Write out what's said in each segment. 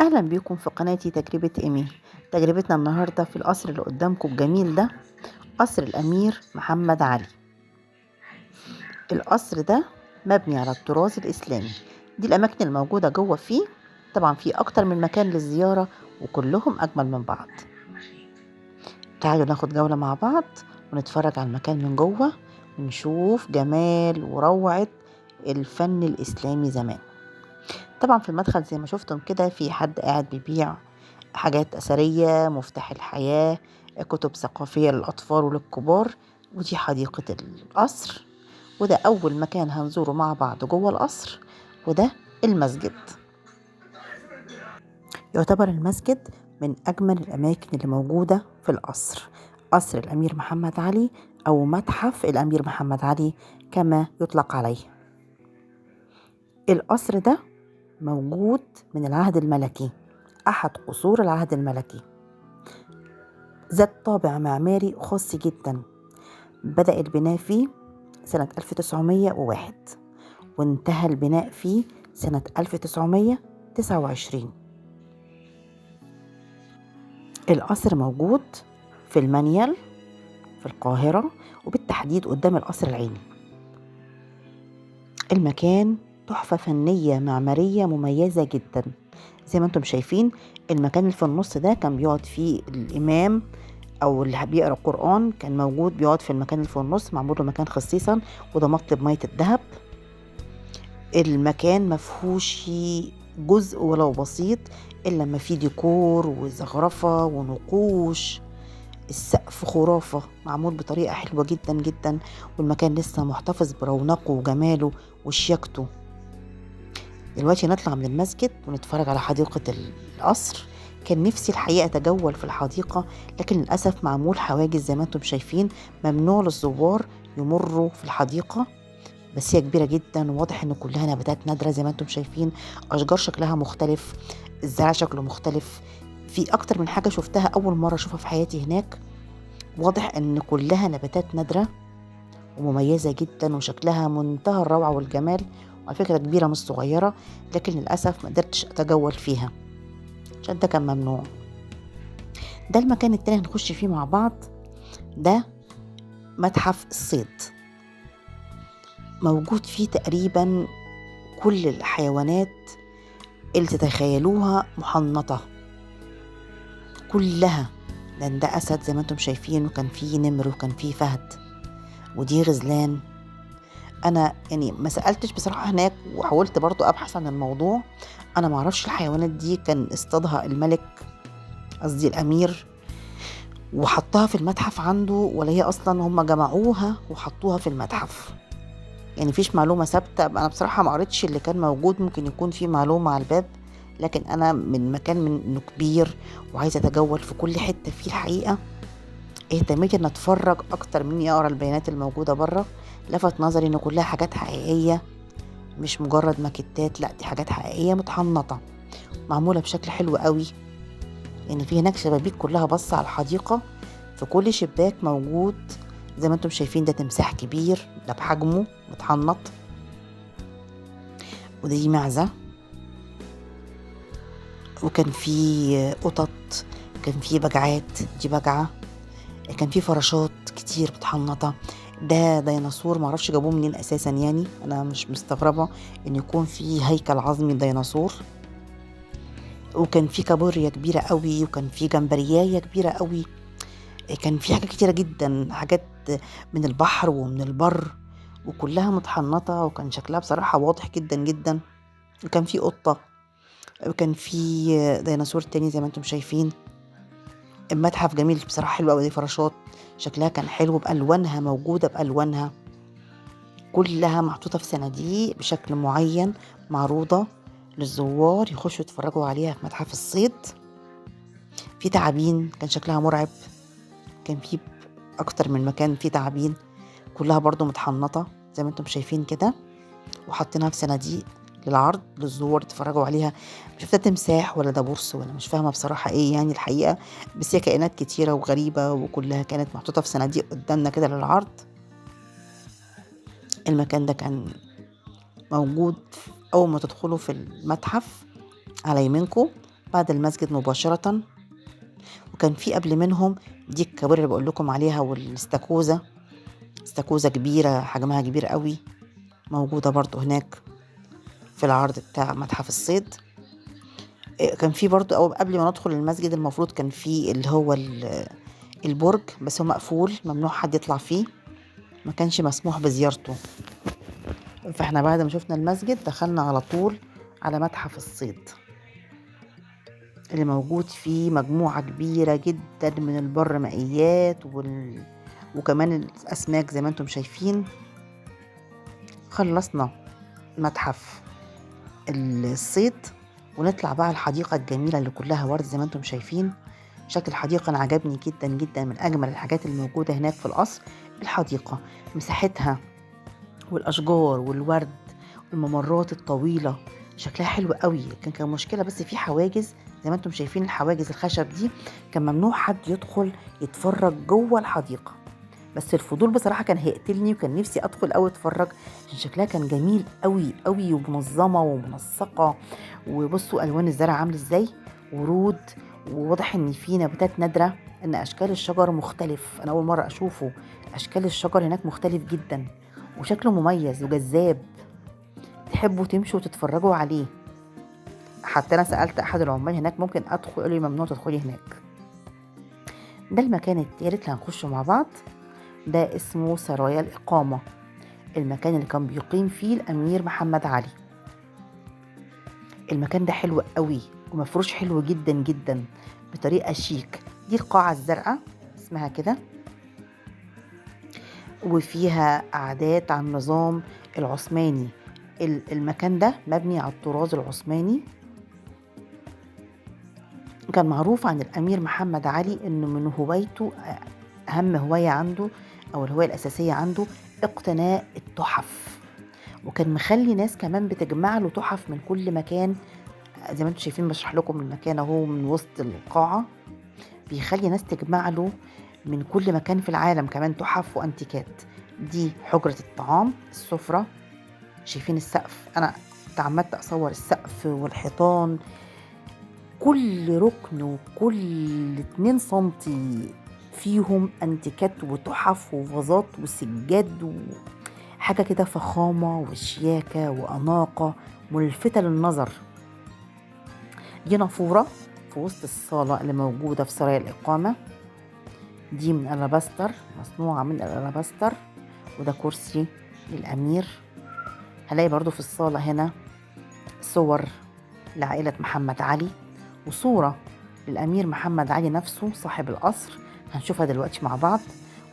أهلا بيكم في قناتي تجربة إيمي. تجربتنا النهاردة في القصر اللي قدامكم الجميل ده، قصر الأمير محمد علي. القصر ده مبني على الطراز الإسلامي. دي الأماكن الموجودة جوه فيه، طبعا في أكتر من مكان للزيارة وكلهم أجمل من بعض. تعالوا ناخد جولة مع بعض ونتفرج على المكان من جوه ونشوف جمال وروعة الفن الإسلامي زمان. طبعا في المدخل زي ما شفتم كده في حد قاعد بيبيع حاجات أثرية، مفتاح الحياة، كتب ثقافية للأطفال وللكبار، ودي حديقة القصر. وده أول مكان هنزوره مع بعض جوه القصر، وده المسجد. يعتبر المسجد من أجمل الأماكن اللي موجودة في القصر، قصر الأمير محمد علي أو متحف الأمير محمد علي كما يطلق عليه. القصر ده موجود من العهد الملكي، أحد قصور العهد الملكي، ذات طابع معماري خاص جدا. بدأ البناء فيه سنة 1901 وانتهى البناء فيه سنة 1929. القصر موجود في المنيل في القاهرة، وبالتحديد قدام القصر العيني. المكان تحفة فنية معمارية مميزة جدا. زي ما انتم شايفين المكان اللي في النص ده كان بيقعد فيه الإمام أو اللي بيقرأ القرآن، كان موجود بيقعد في المكان اللي في النص، معمول له مكان خصيصا، وده مطلب مية الذهب. المكان مفهوش جزء ولو بسيط إلا لما فيه ديكور وزخرفة ونقوش. السقف خرافة، معمول بطريقة حلوة جدا جدا، والمكان لسه محتفظ برونقه وجماله وشياكته. دلوقتي نطلع من المسجد ونتفرج على حديقة القصر. كان نفسي الحقيقة أتجول في الحديقة، لكن للأسف معمول حواجز زي ما انتم شايفين، ممنوع للزوار يمروا في الحديقة. بس هي كبيرة جدا، وواضح ان كلها نباتات نادرة زي ما انتم شايفين، أشجار شكلها مختلف، الزرع شكله مختلف، في أكتر من حاجة شفتها أول مرة أشوفها في حياتي هناك. واضح ان كلها نباتات نادرة ومميزة جدا، وشكلها منتهى الروعة والجمال. وعلى فكرة كبيرة مش صغيرة، لكن للأسف ما قدرتش أتجول فيها عشان ده كان ممنوع. ده المكان التاني هنخش فيه مع بعض، ده متحف الصيد. موجود فيه تقريبا كل الحيوانات اللي تتخيلوها محنطة كلها. لأن ده أسد زي ما انتم شايفين، وكان فيه نمر، وكان فيه فهد، ودي غزلان. أنا يعني ما سألتش بصراحة هناك، وحاولت برضو أبحث عن الموضوع. أنا معرفش الحيوانات دي كان اصطادها الملك، قصدي الأمير، وحطها في المتحف عنده، ولا هي أصلا هم جمعوها وحطوها في المتحف. يعني فيش معلومة ثابتة. أنا بصراحة ما قريتش اللي كان موجود، ممكن يكون في معلومة على الباب، لكن أنا من مكان من إنه كبير وعايزة أتجول في كل حتة فيه الحقيقة، اهتميت إن أتفرج أكتر من إني أقرأ البيانات الموجودة بره. لفت نظري إن كلها حاجات حقيقية، مش مجرد ماكيتات، لا دي حاجات حقيقية متحنطة معمولة بشكل حلو قوي. يعني في هناك شبابيك كلها بصة على الحديقة، في كل شباك موجود زي ما انتم شايفين ده تمساح كبير، ده بحجمه متحنط، ودي معزة، وكان في قطط، كان في بجعات، دي بجعة، كان في فراشات كتير متحنطة. ده ديناصور معرفش جابوه منين اساسا، يعني انا مش مستغربة ان يكون في هيكل عظمي ديناصور. وكان في كابوريا كبيرة قوي، وكان في جمبرياية كبيرة قوي، كان في حاجات كتيرة جدا، حاجات من البحر ومن البر، وكلها متحنطة، وكان شكلها بصراحة واضح جدا جدا. وكان في قطة، وكان في ديناصور تاني زي ما انتم شايفين. المتحف جميل بصراحة، حلو قوي. دي فراشات شكلها كان حلو بألوانها، موجودة بألوانها كلها، محطوطة في صناديق بشكل معين، معروضة للزوار يخشوا يتفرجوا عليها في متحف الصيد. في تعابين كان شكلها مرعب، كان في أكتر من مكان في تعابين، كلها برضو متحنطة زي ما انتم شايفين كده، وحاطينها في صناديق للعرض للزوار يتفرجوا عليها. مش عارفه ده تمساح ولا ده برص، ولا مش فاهمه بصراحة ايه يعني الحقيقة، بس هي كائنات كتيرة وغريبة، وكلها كانت محطوطة في صناديق قدامنا كده للعرض. المكان ده كان موجود اول ما تدخلوا في المتحف على يمينكم، بعد المسجد مباشرة. وكان في قبل منهم دي الكوارع اللي بقول لكم عليها، والاستاكوزا، استاكوزا كبيرة حجمها كبير قوي، موجودة برضو هناك في العرض بتاع متحف الصيد. كان في برضو أو قبل ما ندخل المسجد المفروض كان في اللي هو البرج، بس هو مقفول، ممنوع حد يطلع فيه، ما كانش مسموح بزيارته. فاحنا بعد ما شفنا المسجد دخلنا على طول على متحف الصيد اللي موجود فيه مجموعة كبيرة جدا من البرمائيات وكمان الأسماك زي ما انتم شايفين. خلصنا متحف الصيد ونطلع بقى الحديقة الجميلة اللي كلها ورد زي ما انتم شايفين. شكل الحديقة أنا عجبني جدا جدا، من أجمل الحاجات الموجودة هناك في القصر الحديقة، مساحتها والأشجار والورد والممرات الطويلة، شكلها حلو قوي. كان مشكلة بس في حواجز زي ما انتم شايفين، الحواجز الخشب دي كان ممنوع حد يدخل يتفرج جوه الحديقة، بس الفضول بصراحة كان هيقتلني وكان نفسي أدخل أو أتفرج عشان شكلها كان جميل قوي قوي ومنظمة ومنسقة. وبصوا ألوان الزرع عامل إزاي، ورود، وواضح إن في نباتات نادرة، إن أشكال الشجر مختلف، أنا أول مرة أشوفه، أشكال الشجر هناك مختلف جدا وشكله مميز وجذاب، تحبوا تمشوا وتتفرجوا عليه. حتى أنا سألت أحد العمال هناك ممكن أدخل، قالوا لي ممنوع تدخلي هناك. ده المكان التالت اللي هنخشه مع بعض، ده اسمه سرايا الإقامة، المكان اللي كان بيقيم فيه الأمير محمد علي. المكان ده حلو قوي ومفروش حلو جدا جدا بطريقة شيك. دي القاعة الزرقاء اسمها كده، وفيها قعدات على النظام العثماني. المكان ده مبني على الطراز العثماني. كان معروف عن الأمير محمد علي إنه من هوايته، أهم هواية عنده أو الهواية الأساسية عنده، اقتناء التحف، وكان مخلي ناس كمان بتجمع له تحف من كل مكان. زي ما انتم شايفين بشرح لكم المكان اهو من وسط القاعة، بيخلي ناس تجمع له من كل مكان في العالم كمان تحف وانتيكات. دي حجرة الطعام، السفرة، شايفين السقف، أنا تعمدت أصور السقف والحيطان، كل ركن وكل 2 سنتي فيهم انتيكات وتحف وفازات وسجاد وحاجة كده، فخامة وشياكة وأناقة ملفتة للنظر. دي نافورة في وسط الصالة اللي موجودة في سرايا الإقامة، دي من الألاباستر، مصنوعة من الألاباستر، وده كرسي للأمير. هلاقي برضو في الصالة هنا صور لعائلة محمد علي وصورة للأمير محمد علي نفسه صاحب القصر، هنشوفها دلوقتي مع بعض.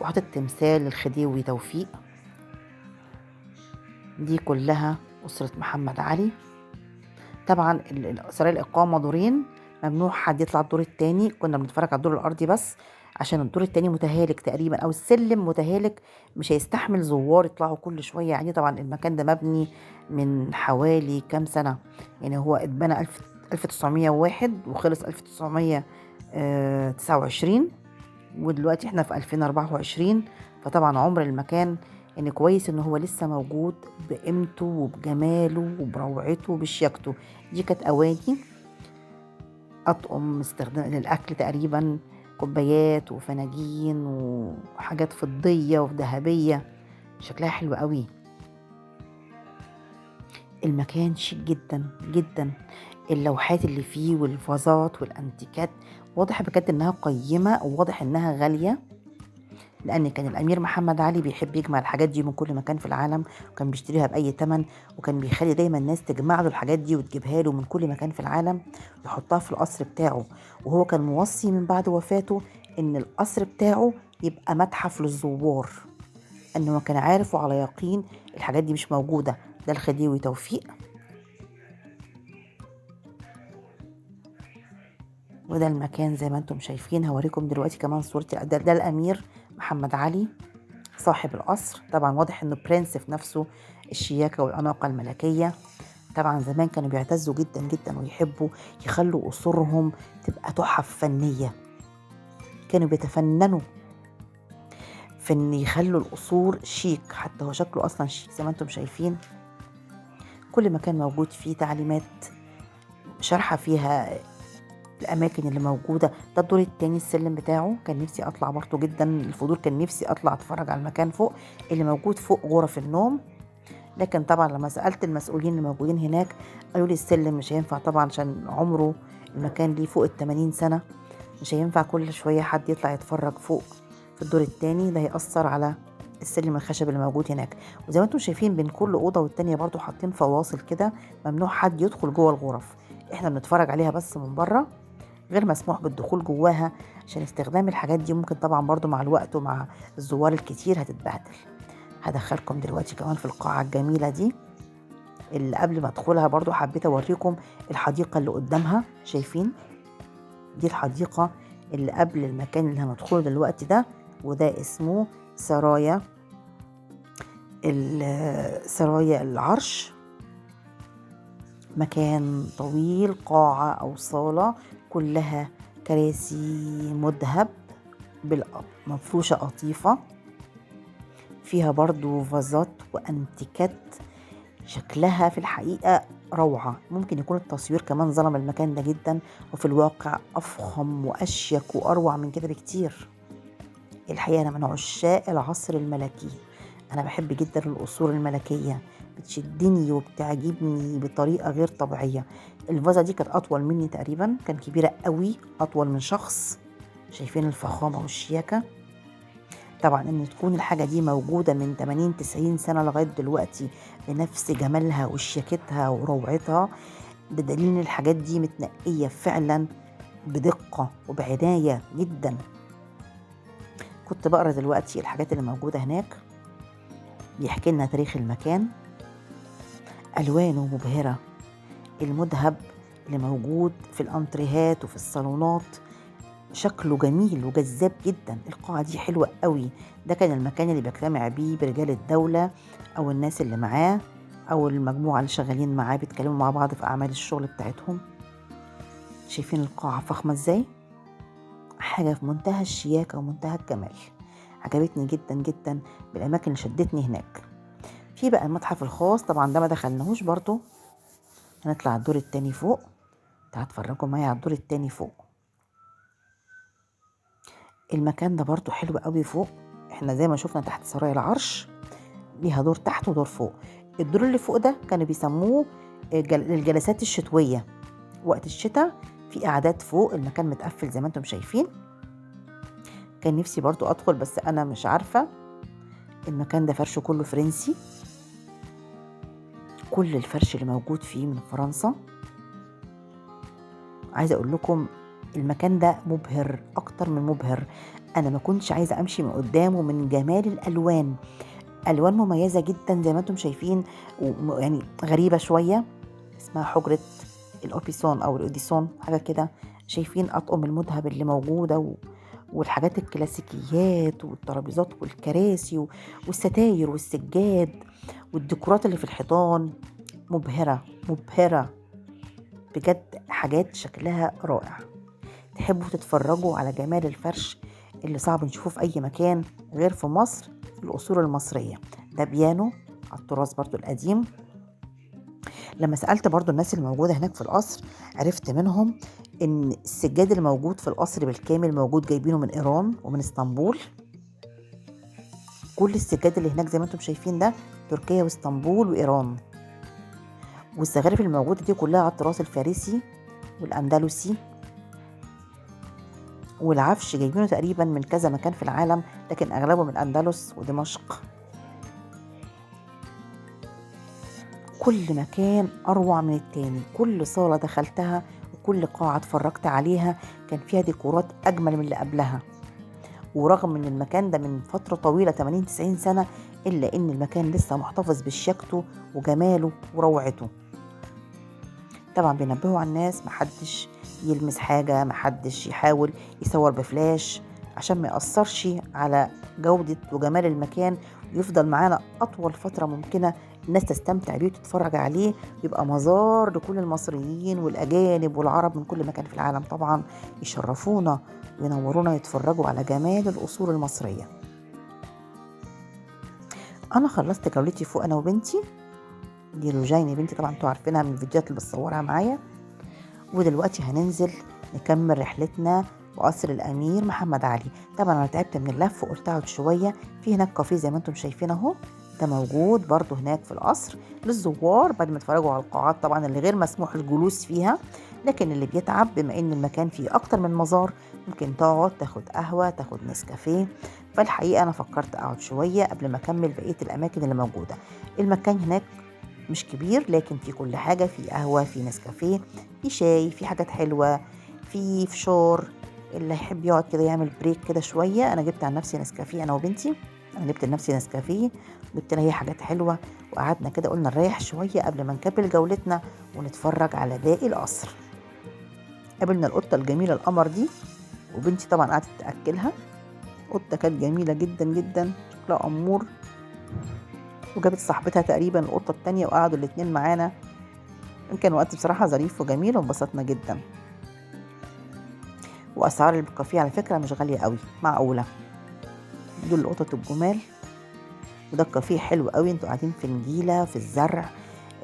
وحاطط تمثال للخديوي توفيق. دي كلها أسرة محمد علي. طبعا سرايا الإقامة دورين، ممنوع حد يطلع الدور التاني، كنا بنتفرج على الدور الأرضي بس عشان الدور التاني متهالك تقريبا، أو السلم متهالك مش هيستحمل زوار يطلعوا كل شوية. يعني طبعا المكان ده مبني من حوالي كام سنة، يعني هو اتبنى 1901 وخلص 1929، ودلوقتي احنا في 2024. فطبعا عمر المكان يعني كويس ان هو لسه موجود بقيمته وبجماله وبروعته وبشياكته. دي كانت اواني اطقم استخدام للاكل تقريبا، كوبايات وفناجين وحاجات فضية وذهبية، شكلها حلو قوي. المكان شيك جدا جدا، اللوحات اللي فيه والفازات والانتيكات واضح بجد انها قيمة وواضح انها غالية، لان كان الامير محمد علي بيحب يجمع الحاجات دي من كل مكان في العالم، وكان بيشتريها باي ثمن، وكان بيخلي دايما الناس تجمع له الحاجات دي وتجيبها له من كل مكان في العالم ويحطها في القصر بتاعه. وهو كان موصي من بعد وفاته ان القصر بتاعه يبقى متحف للزوار، انه كان عارف وعلى يقين الحاجات دي مش موجودة. ده الخديوي توفيق، وده المكان زي ما انتم شايفين. هوريكم دلوقتي كمان صورة ده الأمير محمد علي صاحب القصر. طبعا واضح انه برنس في نفسه، الشياكة والأناقة الملكية. طبعا زمان كانوا بيعتزوا جدا جدا ويحبوا يخلوا قصورهم تبقى تحف فنية، كانوا بيتفننوا في ان يخلوا القصور شيك، حتى هو شكله اصلا شيك زي ما انتم شايفين. كل مكان موجود فيه تعليمات شرحة فيها الأماكن اللي موجودة. ده الدور التاني السلم بتاعه، كان نفسي أطلع برضه جدا، الفضول كان نفسي أطلع أتفرج على المكان فوق اللي موجود فوق غرف النوم. لكن طبعا لما سألت المسؤولين اللي موجودين هناك قالوا لي السلم مش هينفع طبعا عشان عمره المكان ليه فوق 80 سنة، مش هينفع كل شوية حد يطلع يتفرج فوق في الدور التاني، ده هيأثر على السلم الخشب اللي موجود هناك. وزي ما انتم شايفين بين كل أوضة والتانية برضو حاطين فواصل كده، ممنوع حد يدخل جوه الغرف، احنا بنتفرج عليها بس من بره، غير مسموح بالدخول جواها عشان استخدام الحاجات دي ممكن طبعا برضو مع الوقت ومع الزوار الكتير هتتبهدل. هدخلكم دلوقتي كمان في القاعة الجميلة دي اللي قبل ما ادخلها برضو حبيت اوريكم الحديقة اللي قدامها. شايفين دي الحديقة اللي قبل المكان اللي هندخله دلوقتي ده، وده اسمه سرايا سرايا العرش. مكان طويل، قاعة أو صالة كلها كراسي مذهب مفروشة قطيفة، فيها برضو فازات وأنتيكات شكلها في الحقيقة روعة. ممكن يكون التصوير كمان ظلم المكان ده جدا، وفي الواقع أفخم وأشيك وأروع من كده بكتير. الحقيقة أنا من عشاق العصر الملكي، أنا بحب جدا القصور الملكية، بتشدني وبتعجبني بطريقة غير طبيعية. الفازة دي كانت أطول مني تقريبا، كان كبيرة قوي، أطول من شخص. شايفين الفخامة والشياكة؟ طبعا ان تكون الحاجة دي موجودة من 80-90 سنة لغاية دلوقتي بنفس جمالها وشياكتها وروعتها، ده دليل ان الحاجات دي متنقية فعلا بدقة وبعناية جدا. كنت بقرأ دلوقتي الحاجات اللي موجودة هناك، بيحكي لنا تاريخ المكان، ألوانه مبهرة، المذهب اللي موجود في الأنتريهات وفي الصالونات شكله جميل وجذاب جدا. القاعة دي حلوة قوي، ده كان المكان اللي بيجتمع بيه برجال الدولة أو الناس اللي معاه أو المجموعة اللي شغالين معاه، بيتكلموا مع بعض في أعمال الشغل بتاعتهم. شايفين القاعة فخمة ازاي؟ حاجة في منتهى الشياكة ومنتهى الجمال، عجبتني جدا جدا بالأماكن اللي شدتني هناك. في بقى المتحف الخاص، طبعا ده ما دخلناهوش برضو، هنطلع الدور التاني فوق. تعالوا اتفرجوا معايا على الدور التاني فوق. المكان ده برضو حلو قوي فوق، احنا زي ما شفنا تحت سرايا العرش ليها دور تحت ودور فوق. الدور اللي فوق ده كانوا بيسموه الجلسات الشتوية، وقت الشتاء في قعدات فوق، المكان متقفل زي ما انتم شايفين. كان نفسي برضو ادخل بس انا مش عارفة. المكان ده فرشه كله فرنسي، كل الفرش اللي موجود فيه من فرنسا. عايزة اقول لكم المكان ده مبهر اكتر من مبهر، انا ما كنتش عايزة امشي من قدامه من جمال الالوان. الوان مميزة جدا زي ما انتم شايفين، يعني غريبة شوية، اسمها حجرة الاوبيسون او الاوديسون حاجة كده. شايفين اطقم المذهب اللي موجودة والحاجات الكلاسيكيات والترابيزات والكراسي والستاير والسجاد والديكورات اللي في الحيطان، مبهرة مبهرة بجد، حاجات شكلها رائع. تحبوا تتفرجوا على جمال الفرش اللي صعب نشوفه في أي مكان غير في مصر، في القصور المصرية. ده بيانو على التراث برضو القديم. لما سألت برضو الناس اللي موجودة هناك في القصر عرفت منهم إن السجاد اللي موجود في القصر بالكامل موجود جايبينه من إيران ومن اسطنبول. كل السجاد اللي هناك زي ما انتم شايفين ده تركيا واسطنبول وإيران. والزخارف الموجودة دي كلها على التراث الفارسي والأندلسي، والعفش جايبينه تقريبا من كذا مكان في العالم، لكن أغلبه من الأندلس ودمشق. كل مكان أروع من التاني، كل صالة دخلتها وكل قاعة اتفرجت عليها كان فيها ديكورات أجمل من اللي قبلها. ورغم ان المكان ده من فترة طويلة 80-90 سنة، إلا ان المكان لسه محتفظ بشياكته وجماله وروعته. طبعا بينبهوا على الناس محدش يلمس حاجة، محدش يحاول يصور بفلاش عشان ما يأثرش على جودة وجمال المكان، ويفضل معانا أطول فترة ممكنة الناس تستمتع بيه وتتفرج عليه، يبقى مزار لكل المصريين والأجانب والعرب من كل مكان في العالم. طبعا يشرفونا وينورونا يتفرجوا على جمال القصور المصرية. أنا خلصت جولتي فوق أنا وبنتي، دي روجين بنتي طبعا انتوا عارفينها من الفيديوهات اللي بتصورها معايا. ودلوقتي هننزل نكمل رحلتنا وقصر الأمير محمد علي. طبعا أنا تعبت من اللف وقلت أقعد شوية في هناك كافيه زي ما انتم شايفين أهو، ده موجود برضو هناك في القصر للزوار بعد ما اتفرجوا على القاعات طبعا اللي غير مسموح الجلوس فيها، لكن اللي بيتعب بما ان المكان فيه اكتر من مزار ممكن تقعد تاخد قهوة تاخد نسكافيه. فالحقيقة انا فكرت اقعد شوية قبل ما اكمل بقية الاماكن اللي موجودة. المكان هناك مش كبير لكن في كل حاجة، في قهوة، في نسكافيه، في شاي، في حاجات حلوة، في فشار، اللي يحب يقعد كده يعمل break كده شوية. انا جبت عن نفسي نسكافيه انا وبنتي، انا جبت لنفسي نسكافيه، جبت لها هي حاجات حلوة، وقعدنا كده قلنا نريح شوية قبل ما نكمل جولتنا ونتفرج على باقي القصر. قابلنا القطة الجميلة القمر دي، وبنتي طبعا قعدت تاكلها. قطة كانت جميلة جدا جدا، شكلها امور، وجابت صاحبتها تقريبا القطة التانية وقعدوا الاتنين معانا. كان وقت بصراحة ظريف وجميل وانبسطنا جدا. واسعار الكافيه على فكرة مش غالية قوي، معقولة. دول القطط الجمال، وده الكافيه حلو قوي، انتوا قاعدين في نجيله في الزرع،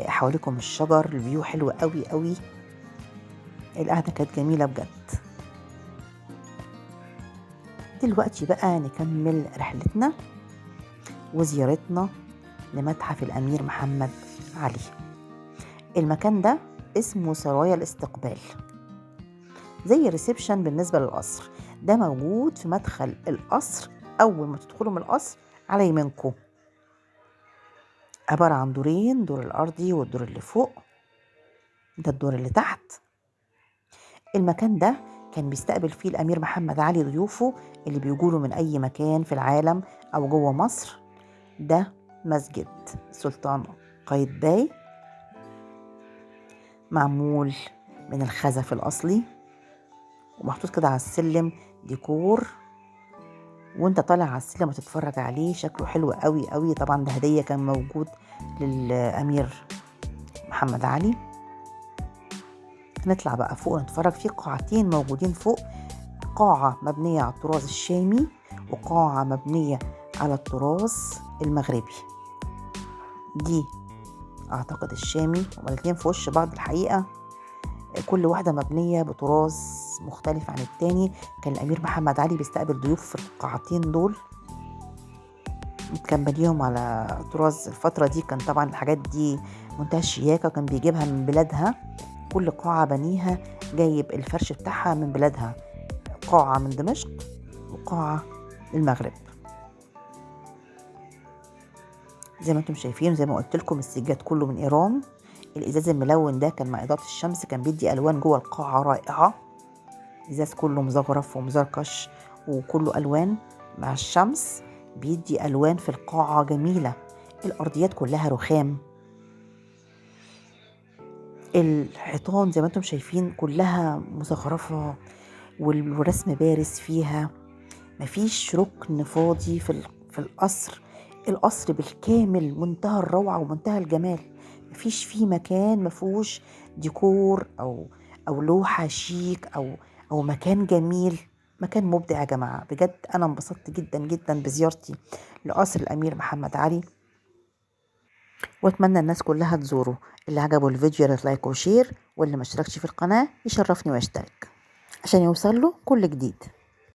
حواليكم الشجر، ال view حلو قوي قوي، القعدة كانت جميلة بجد. دلوقتي بقى نكمل رحلتنا وزيارتنا لمتحف الأمير محمد علي. المكان ده اسمه سرايا الاستقبال، زي reception بالنسبة للقصر. ده موجود في مدخل القصر، أول ما تدخلوا من القصر على يمينكم. عبارة عن دورين، دور الأرضي والدور اللي فوق، ده الدور اللي تحت. المكان ده كان بيستقبل فيه الأمير محمد علي ضيوفه اللي بيجوله من أي مكان في العالم أو جوه مصر. ده مسجد سلطان قايتباي، معمول من الخزف الأصلي، ومحطوط كده على السلم ديكور، وانت طالع على السلم وتتفرج عليه، شكله حلو قوي قوي. طبعا ده هدية كان موجود للأمير محمد علي. نطلع بقى فوق نتفرج، في قاعتين موجودين فوق، قاعة مبنية على الطراز الشامي وقاعة مبنية على الطراز المغربي. دي اعتقد الشامي، هما الاتنين في وش بعض الحقيقة، كل واحدة مبنية بطراز مختلف عن التاني. كان الأمير محمد علي بيستقبل ضيوف في القاعتين دول، كان بنيهم على طراز الفترة دي. كان طبعا الحاجات دي منتهى الشياكة، كان بيجيبها من بلادها، كل قاعة بنيها جايب الفرش بتاعها من بلادها، قاعة من دمشق وقاعة المغرب. زي ما انتم شايفين، زي ما قلت لكم السجاد كله من ايران. الازاز الملون ده كان مع اضاءة الشمس كان بيدي الوان جوه القاعة رائعة، ازاز كله مزخرف ومزركش وكله الوان مع الشمس بيدي الوان في القاعة جميلة. الارضيات كلها رخام، الحيطان زي ما انتم شايفين كلها مزخرفة والرسم بارز فيها، مفيش ركن فاضي في القصر. القصر بالكامل منتهى الروعة ومنتهى الجمال، مفيش فيه مكان مفهوش ديكور أو لوحة شيك أو مكان جميل، مكان مبدع يا جماعة بجد. أنا انبسطت جدا جدا بزيارتي لقصر الأمير محمد علي، واتمنى الناس كلها تزوره. اللي عجبه الفيديو يا ريت like و share، واللي ما اشتركش في القناة يشرفني ويشترك عشان يوصل له كل جديد.